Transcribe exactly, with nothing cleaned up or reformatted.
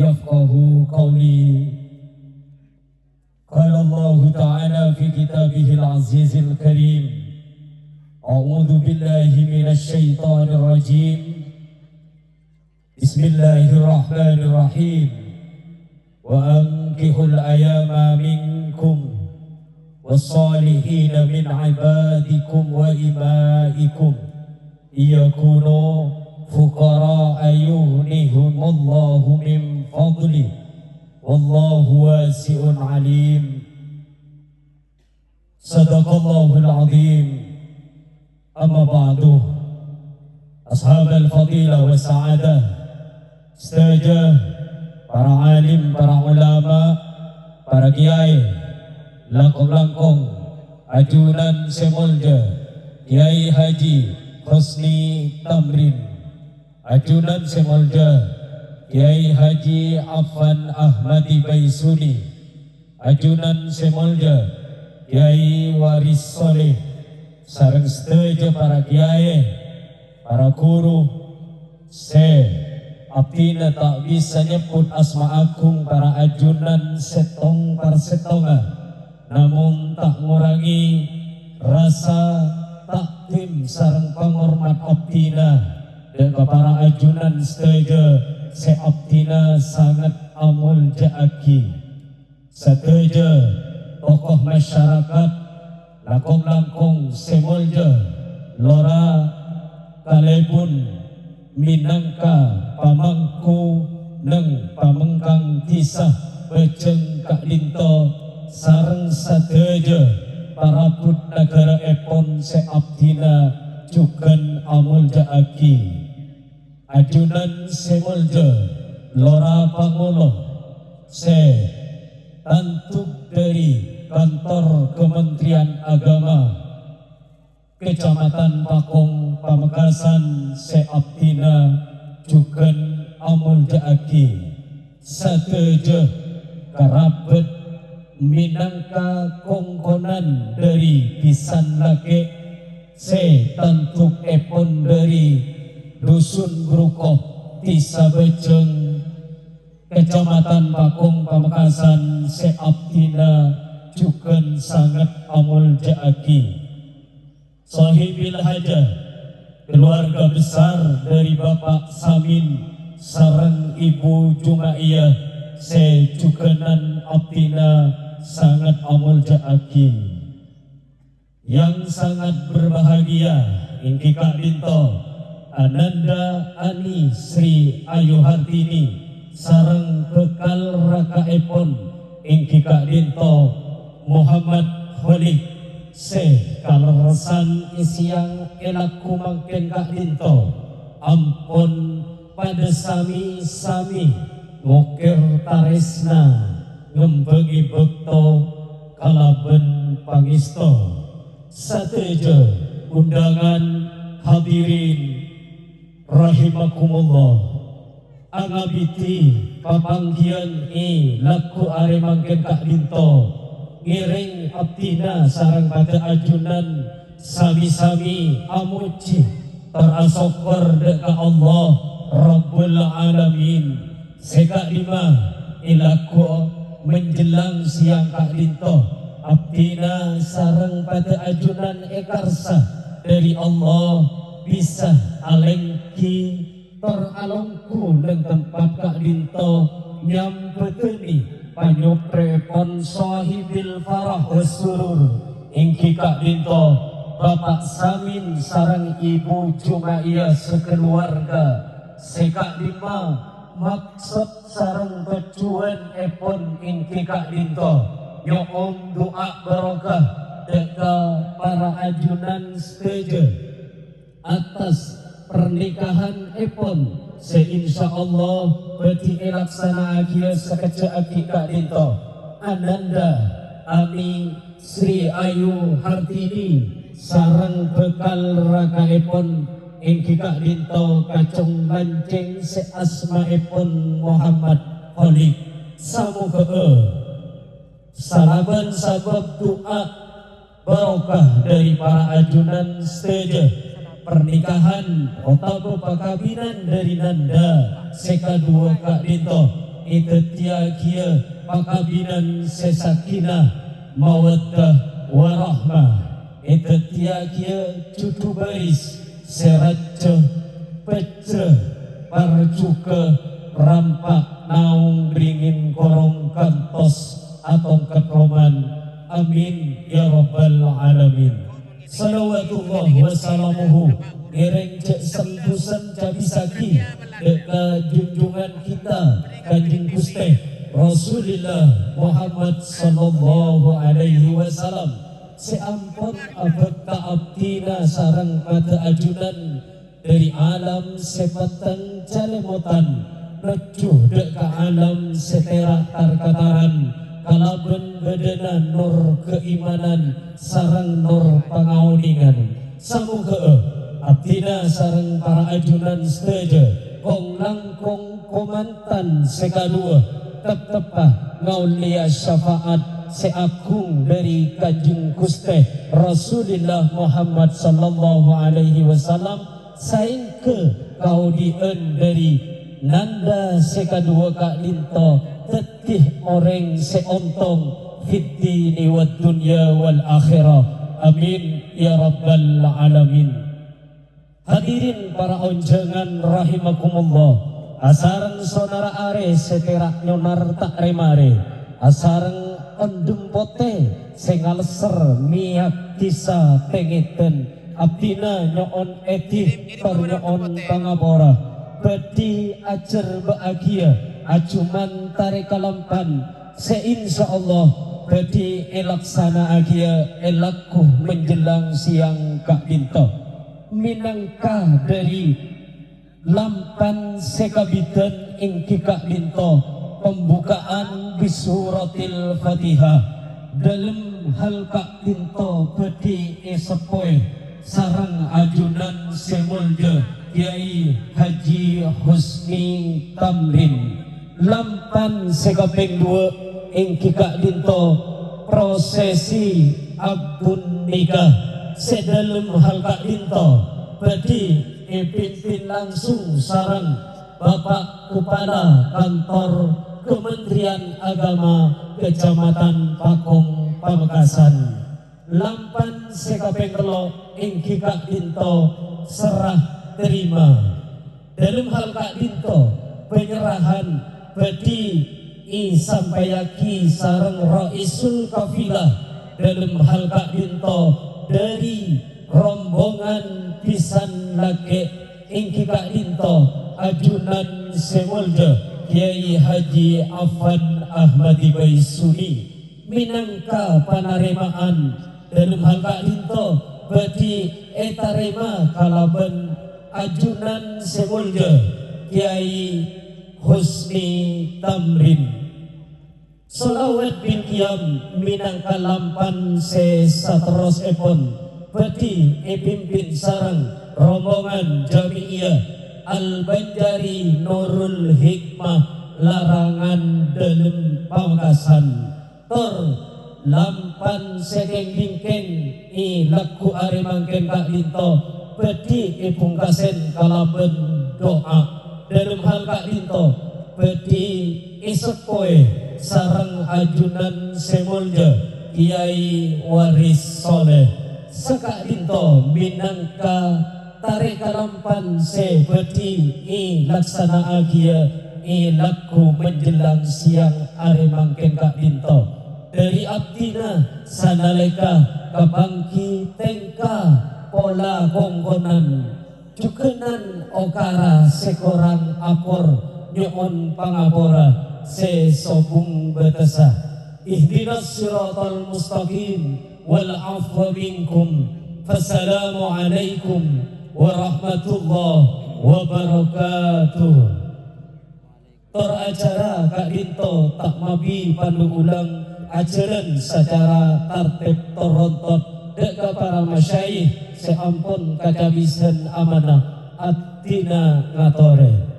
يفقهوا قولي. قال الله تعالى في كتابه العزيز الكريم: أعوذ بالله من الشيطان الرجيم. بسم الله الرحمن الرحيم. وأنكحوا الأيامى منكم والصالحين من عبادكم وإمائكم إن يكونوا فقراء يغنهم الله من فضله والله واسع عليم. Sadaqallahul adzim. Amma ba'du. Ashabal fadilah wa sa'adah. Sadhâjâ para alim, para ulama, para kèyaè, langkong-langkong, ajunan sè molja, Kèyaè Haji Husni Tamrin. Ajunan sè molja, Kèyaè Haji Afan Ahmadi Baisuni. Ajunan sè molja, Kèyaè Waris Shaleh, sareng sadhâjâ para kèyaè, para ghuru, sè abdhina ta' bisa nyebbhut asma agung para ajunan sèttong-parsèttongnga, namong ta' ngorangè rasa ta'dhim sareng pangormat abdhina dhâ' ka para ajunan sadhâjâ sè abdhina sanget amolja'aghi. Sadhâjâ tokoh masyarakat, langkong-langkong sè molja, lora kalèbun mènangka pamangku neng pamengkang dhisa Bajâng ka'dhinto sareng sadhâjâ parabhut naghârâèpon sè abdhina jhughân amolja'aghi. Ajunan sè molja, lora pangolo sè tandhuk dhâri kantor Kementerian Agama, Kecamatan Pakong Pamekasan sè abdhina jhughân amolja'aghi. Sadhâjâ karabhât mènangka kongkonan dhâri bhisan lakè' sè tandhukèpon dhâri Dusun Gruko, Dhisa Bajâng, Kecamatan Pakong Pamekasan sè abdhina jhughân sanget amolja'aghi. Sohibil hajah, keluarga besar dhâri Bapak Samin sareng Ibu Jumaiyah sè jhughânan abdhina sanget amolja'aghi. Yang sangat berbahagia èngghi ka'dhinto Ananda Ani Sri Ayu Hartini sareng bhâkal raka'èpon èngghi ka'dhinto Muhammad Kholik sè kalerressan è sèyang è lagghu mangkèn ka'dhinto ampon padhâ sami-sami ngokèr tarèsna ngembhângè bâkto kalabân pangèsto. Sadhâjâ undangan, hadirin rahimakumullah. Angabidi papangghiyân è lagghu arè mangkèn ka'dhinto, ngèrèng abdhina sareng padhâ ajunan sami-sami amojhi tor asokkor dhâ' ka Allah Rabbul Alamin. Sè ka'dimma è lagghu menjelang sèyang ka'dhinto, abdhina sareng padhâ ajunan èkarsa dhâri Allah bisa alèngghi tor alongghu neng tempat ka'dhinto nyambhâdhâni panyophrèèpon sohibil farah was surur, èngghi ka'dhinto Bapak Samin sareng Ibu Jumaiyah sakaluwarga. Sè ka'dimma maksod sareng tojjhuwânèpon èngghi ka'dhinto nyo'on du'a barokah dhâ' ka para ajunan sadhâjâ. Attas parnikahanèpon sè insyaallah bhâdhi èlaksana'aghiyâ sakejjhâ' aghi' ka'dhinto. Ananda Ani Sri Ayu Hartini sareng bhâkal raka'èpon èngghi ka'dhinto kacong mancèng sè asmaèpon Muhammad Kholik. Samoghâ'â salabân sabâb du'a barokah dhâri para ajunan sadhâjâ, parnikahan otabâ pakabinan dhâri nanda sè kaduwâ ka'dhinto èdhâddhiyâghiyâ pakabinan sè sakinah, mawaddah, warahmah. Èdhâddhiyâghiyâ jhudhu bâris sè rajâ, pèjjhâ, parjhughâ, rampa' naong bringin korong kantos atongket roman. Amin, ya rabbal alamin. Shalawatullah wa salamuhu ngèrèng jhâ' sembhusan cabisaghi dâ' ka junjungan kita, Kanjeng Ghustè Rasulillah Muhammad sallallahu alaihi wasallam, sè ampon abhâkta abdhina sareng padâ ajunan dâri alam sè petteng calèmotan, nojjhu dâ' ka alam sè tèra' tar-kataran, kalabân bâdâna nur kaimanan sareng nur pangaonèngan. Samoghâ'â abdhina sareng para ajunan sadhâjâ, kong-langkong komantan sè kaduwâ, tepteppa ngaollèya syafaat sè aghung dâri Kanjeng Ghustè Rasulillah Muhammad sallallahu alaihi wasallam, saèngghâ kaodi'ân dâri nanda sè kaduwâ ka'dinto dâddhi orèng sè ontong fid dini wad dunya wal akhirah. Amin, ya rabbal alamin. Hadirin para onjhângan rahimakumullah, asareng sonarra arè sè tèra' nyonar ta' rè-marè, asareng ondhem potè sè ngalesser mèyak dhisa tèngèdhân, abdhina nyo'on èdhi tor nyo'on pangapora, bhâdhi ajhârbâ'âghiyâ ajuman tarè kalampan sè insyaallah bhâdhi èlaksana'aghiyâ è lagghu menjelang siang ka'dinto. Mènangka dâri lampan sè kabidhân èngghi ka'dinto pembukaan bi suratil Fatihah. Dâlem hal ka'dinto bhâdhi èseppowè sareng ajunan sè molja Kyai Haji Husni Tamrin. Lampan sè kapèng duwâ' èngghi ka'dinto prosesi akdun nikah sè dâlem hal ka'dinto bhâdhi èpimpin langsung sareng Bapak Kepala Kantor Kementerian Agama Kecamatan Pakong Pamekasan. Lampan sè kapèng tello' èngghi ka'dinto serah terima. Dâlem hal ka'dinto panyerrahan bhâdhi èsampayaghi sareng Raisul Kafilah. Dâlem hal ka'dinto dâri rombongan bhisan lakè' èngghi ka'dinto ajunan sè molja Kyai Haji Afan Ahmadi Baisuni. Mènangka panarèma'an dâlem hal ka'dinto bhâdhi ètarèma kalabân ajunan sè molja Kyai Husni Tamrin. Shalawat bil qiyam mènangka lampan sè saterrossèpon bhâdhi èpimpin sareng rombongan Jami'iyah Al-Banjari Nurul Hikmah Larangan Dâlem Pamekasan. Tor lampan sè kèng-bingkèng è lagghu arè mangkèn ka'dinto bhâdhi èbhungkasèn kalabân du'a. Dâlem hal ka'dinto bhâdhi èseppowè sareng ajunan sè molja Kyai Waris Sholeh. Saka'dinto mènangka tarè kalampan sè bhâdhi èlaksana'aghiyâ è lagghu menjelang siang arè mangkèn ka'dinto. Dâri abdhina sanalèka kapangghi tèngka pola kongkonan, jhughânan okara sè korang akor nyo'on pangapora sè sobung bâtessa. Ihdinas siratal mustaqim wal afwa minkum. Fassalamualaikum warahmatullahi wabarakatuh. Tor acara ka'dinto ta' mabi pandu ulang ajhâlân sacara tartib tor rontot dâ' ka para masyayikh sè ampon kacabisân amanah abdhina ngatorè.